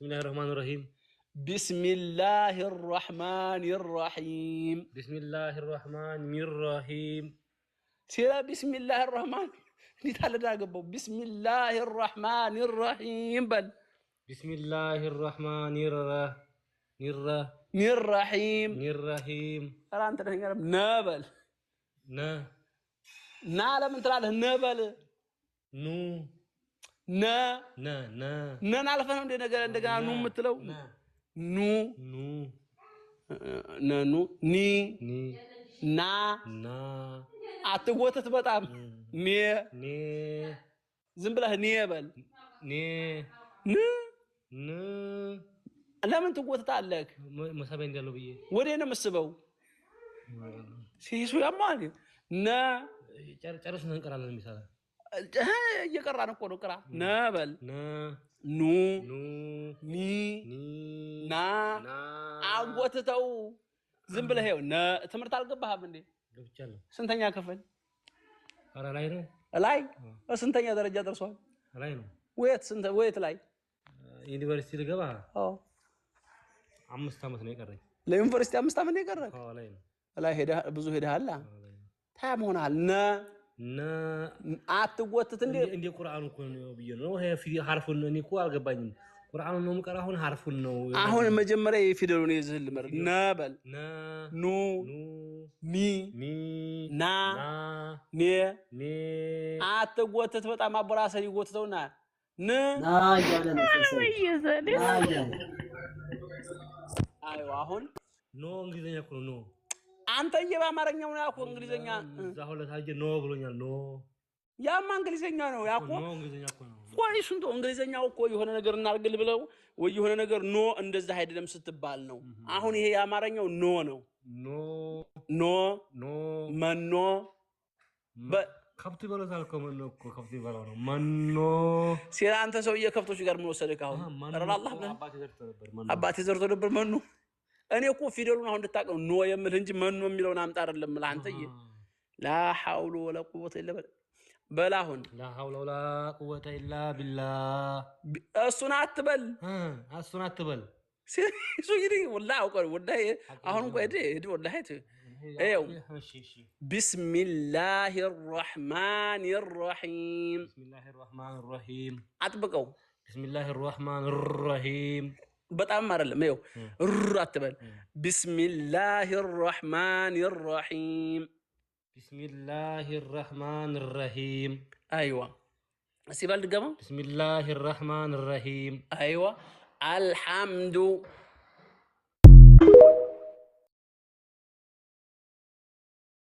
بسم الله الرحمن الرحيم። بسم الله الرحمن الرحيم። بسم الله الرحمن الرحيم። ሲላ بسم الله الرحمن እንዴት አለ ገባው። بسم الله الرحمن الرحيم በል። بسم الله الرحمن الرحيم። الرحيم። ኧረ አንተ ነህ ነ በል። ነ። ና ለምን ትላለህ? ነ በል። ኑ። ነ። ነ ነ። ነን አልፈህ ነው እንደገና ኑ የምትለው? ኑ። ኑ። ነኑ ኒ። ኒ። ና። ና። አትጎተት በጣም። ኔ። ኔ። ዝም ብለህ ኔ በል። ኔ። ን። ን። ለምን ትጎትታለህ? መሳቢያ እንዳለው ብዬ። ወዴ ነው የምስበው? ሲሱ ያማል ነ። ጨርስ እንቀራለን የሚሳላ። እየቀራን እኮ ነው። ቅራ ነ በል። ነ። ኑ። ኑ። ኒ። ኒ። ና። ና። አጎትተው ዝም ብለህ ይኸው ነ። ትምህርት አልገባህም እንዴ? ገብቻለሁ። ስንተኛ ክፍል? ኧረ ላይ ነው። ላይ ስንተኛ ደረጃ ደርሷል? ላይ ነው። ወየት ስንት ወየት ላይ? ዩኒቨርሲቲ ልገባ አዎ። 5 ዓመት ነው የቀረኝ። ለዩኒቨርሲቲ 5 ዓመት ነው የቀረህ? አዎ ላይ ነው። ላይ ሄደህ ብዙ ሄደሃል። ታያ መሆናል ነ። ነ። አትጎትት እንዴ። እንደ ቁርአኑ እኮ ነው ብዬ ነው። ይሄ ሐርፉን እኔ እኮ አልገባኝም። ቁርአኑን ነው የምቀራ አሁን ሐርፉን ነው። አሁን መጀመሪያ የፊደሉን ይዘህ ልመር። ነ በል። ነ። ኑ። ኑ። ኒ። ኒ። ና። ና። ኔ። ኔ። አትጎትት በጣም አቦራሰ ይጎትተውና ን። ና እያለ ነው ና እያለ። አይዋ አሁን no እንግሊዘኛ እኮ ነው no። አንተዬ በአማርኛው ነው ያልኩህ። እንግሊዘኛ እዛ ሁለት አየህ no ብሎኛል። no። ያማ እንግሊዘኛ ነው ያኮ። no እንግሊዘኛ እኮ ነው። ቆይ እሱን ተው። እንግሊዘኛው እኮ የሆነ ነገር እናድርግልህ ብለው ወይ የሆነ ነገር no እንደዛ አይደለም ስትባል ነው። አሁን ይሄ የአማርኛው no ነው። ኖ። ኖ። ኖ። መኖ። ከብቱ ይበሉታል እኮ መኖ እኮ ከብቱ ይበላው ነው መኖ። ሲል አንተ ሰውዬ ከብቶች ጋር ምን ወሰደህ አሁን? መኖ። ኧረ ለአላህ ብለህ። አባቴ ዘርቶ ነበር መኖ። አባቴ ዘርቶ ነበር መኖ። እኔ እኮ ፊደሉን አሁን እንድታውቀው no የምልህ እንጂ መኖ የሚለውን አምጣ አይደለም የምልህ አንተዬ። لا حول ولا قوة إلا بالله በል አሁን። لا حول ولا قوة إلا بالله። እሱን አትበል። እሱን አትበል። እሱ እንግዲህ ወላሂ አውቀው ወላሂ አሁን እንኳ ሂድ ሂድ ወላሂ ይኸው። እሺ እሺ። بسم الله الرحمن الرحيم። بسم الله الرحمن الرحيم። አጥብቀው። بسم الله الرحمن الرحيم። በጣም አይደለም ይኸው ር አትበል። بسم الله الرحمن الرحيم። بسم الله الرحمن الرحيم። أيوه እስቲ በል ድገመው። بسم الله الرحمن الرحيم። أيوه الحمد።